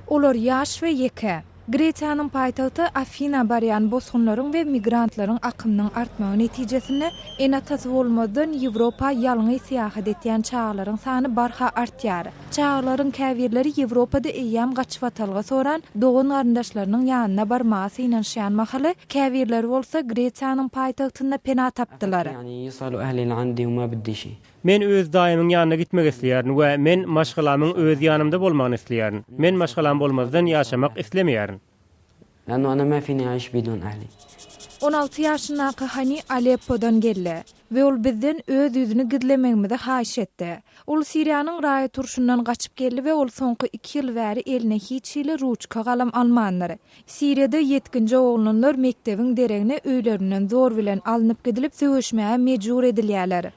Olar ýaş we ýeke. Gresiýanyň paýtagty Afina barýan bosgunlaryň we migrantlaryň akymynyň artmagy netijesinde ene-atasy bolmazdan Ýewropa ýalňyz syýahat etýän çagalaryň sany barha artýar. Çagalaryň käbirleri Ýewropada eýýäm gaçybatalga soran dogan-garyndaşlarynyň ýanyna barmaga synanyşýan mahaly, käbirleri bolsa Gresiýanyň paýtagtynda pena tapdylar. Men öz daýymyň ýanyna gitmek isleýärin we men maşgalamyň öz ýanymda bolmagyny isleýärin. Men maşgalam bolmazdan ýaşamak islemeýärin. 16 ýaşyndaky Hani Aleppodan geldi we ol bizden öz ýüzüni gizlemegimizi haýyş etdi. Ol Siriýanyň raýat urşundan gaçyp geldi we ol soňky iki ýyl bäri eline hiç hili ruçka-galam almandyr. Siriýada ýetginjek oglanlar mekdebiň deregine öýlerinden zor bilen alnyp gidilip söweşmäge mejbur edilýärler.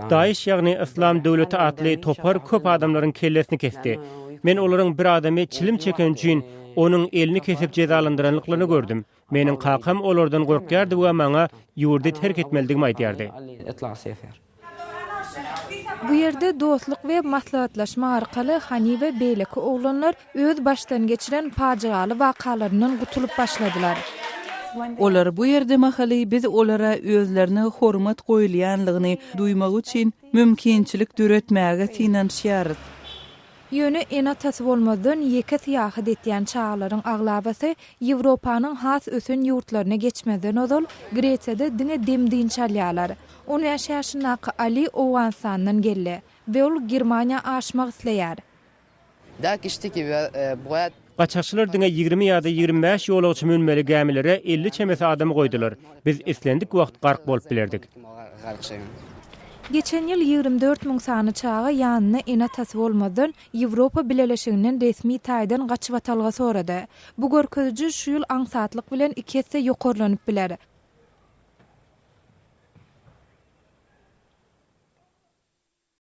Daeş ýagny Yslam döwleti atly topar köp adamlaryň kellesini kesdi. Men olaryň bir adamy çilim çekeni üçin onuň elini kesip jezalandyranlyklaryny gördüm. Meniň kakam olardan gorkýardy we maňa ýurdy terk etmelidigimi aýdýardy. Bu ýerde dostluk we maslahatlaşma arkaly Hani we beýleki oglanlar öz başdan geçiren pajygaly wakalaryndan gutulyp başladylar. Olar bu ýerde mahaly biz olara özlerine hormat goýulýanlygyny duýmagy üçin mümkinçilik döretmäge synanyşýarys. Ýöne ene-atasy bolmazdan ýeke syýahat etýän çagalaryň aglabasy Ýewropanyň has ösen ýurtlaryna geçmezden ozal Gresiýada diňe dem-dynç alýarlar. 15 ýaşyndaky Ali Owganystandan geldi we ol Germaniýa aşmak isleýär. Gaçakçylar diňe 20 ýa-da 25 ýolagçy münmeli gämilere 50 çemesi adamy goýdular. Biz islendik wagt gark bolup bilerdik. Geçen ýyl 24 müň sany çaga ýanynda ene-atasy bolmazdan Ýewropa Bileleşiginden resmi taýdan gaçybatalga sorady. Bu görkeziji şu ýyl aňsatlyk bilen iki esse ýokarlanyp biler.